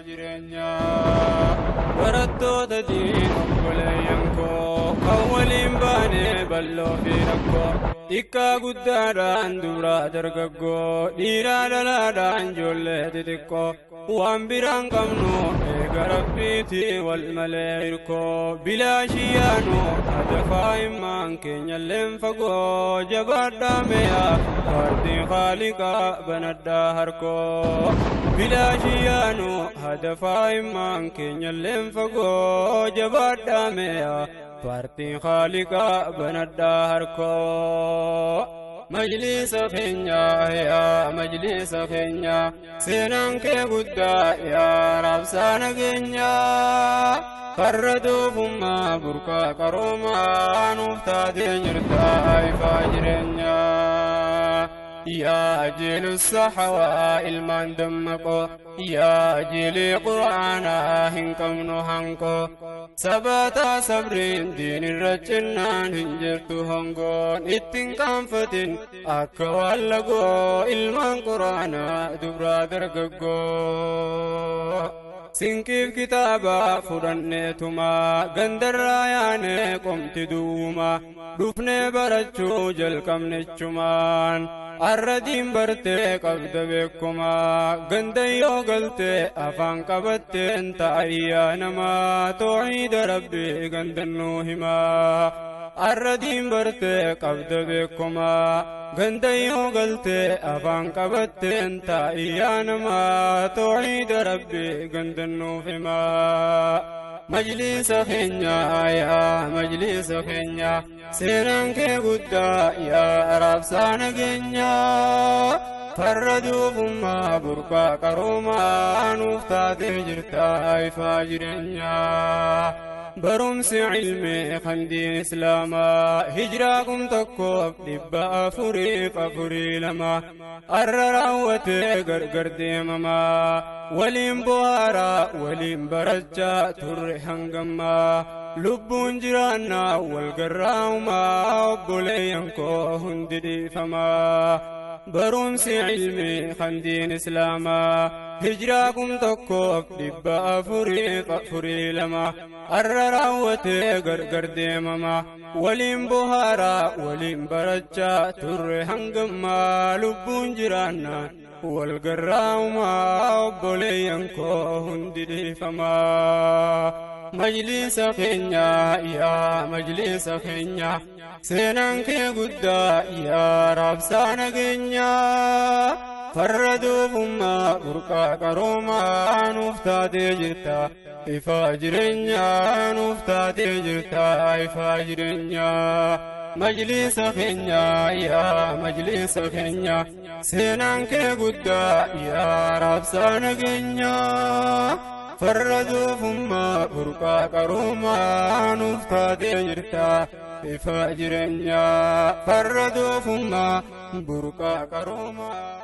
jireenyaa. Barattoota diin obboleeyyan koo kan waliin baane bal'oo fi rakkoo xiqqaa guddaadhaan duraa dargaggoo dhiiraa dhalaadhaan ijoollee xixiqqoo waan biraan qabnu eega rabbiitii wal malee hirkoo bilaashiyyaanu hadafaa himmaan keenyalleen fagoo jabaadhaa meeyaa paartiin haaliqaa banadhaa harkoo bilaashiyyaanu hadafaa himmaan keenyalleen fagoo jabaadhaa meeyaa paartiin haaliqaa banadhaa harkoo. Majlisa keenya yaa majlisa keenya seenaan kee guddaa yaa raabsaa nageenyaa farra doofummaa burqaa qaroomaa nuuf taatee jirtaa ifaa jireenyaa. Yaa jiilu saxawaa ilmaan dammaqoo yaa jiilii quraanaa hin qabnu hanqoo sabaataa sabriin diinirra cinnaan hin jirtu hongoon ittiin qaanfatin akka waan lagoo ilmaan quraanaa dubraa dargaggoo. Sinqiif kitaaba fudhanneetumaa gandarraa yaanee qomti duwwumaa dhufnee barachuu jalqabnechumaan arradiin bartee qabda beekumaa ganda yoo galtee afaan qabatteen taa'iyyaa namaa toohida rabbii gandannuu himaa arradiin bartee qabda beekumaa ganda yoo galtee afaan qabatteen taa'iyyaa namaa toohida rabbii gandannuu himaa. Majlisa keenya yaa majlisa keenya seenaan kee guddaa yaa raabsaa nageenyaa farra doofummaa burqaa qaroomaa nuuf taatee jirtaa ifaa jireenyaa. Barumsi ilmii kan diin islaamaa hijiraa 1442 arra raawwatee gargar deemamaa waliin bohaaraa waliin barachaa turre hangammaa lubbuun jiraannaa wal garraa'umaa obboleeyyan koo hundi dhiifamaa. Barumsi ilmii kan diin islaamaa hijiraa 1442 arra raawwatee gargar deemamaa waliin bohaaraa waliin barachaa turre hangammaa lubbuun jiraannaa wal garraa'umaa obboleeyyan koo hundi dhiifamaa. Majlisa keenya yaa majlisa keenya seenaan kee guddaa yaa raabsaa nageenyaa farra doofummaa burqaa qaroomaa nuuf taatee jirta ifaa jireenyaa nuuf taatee jirta ifaa jireenyaa. Majlisa keenya yaa majlisa keenya seenaan kee guddaa yaa raabsaa nageenyaa farra doofummaa burqaa qaroomaa nuuf taatee jirta ifaa jireenyaa farra doofummaa burqaa qaroomaa.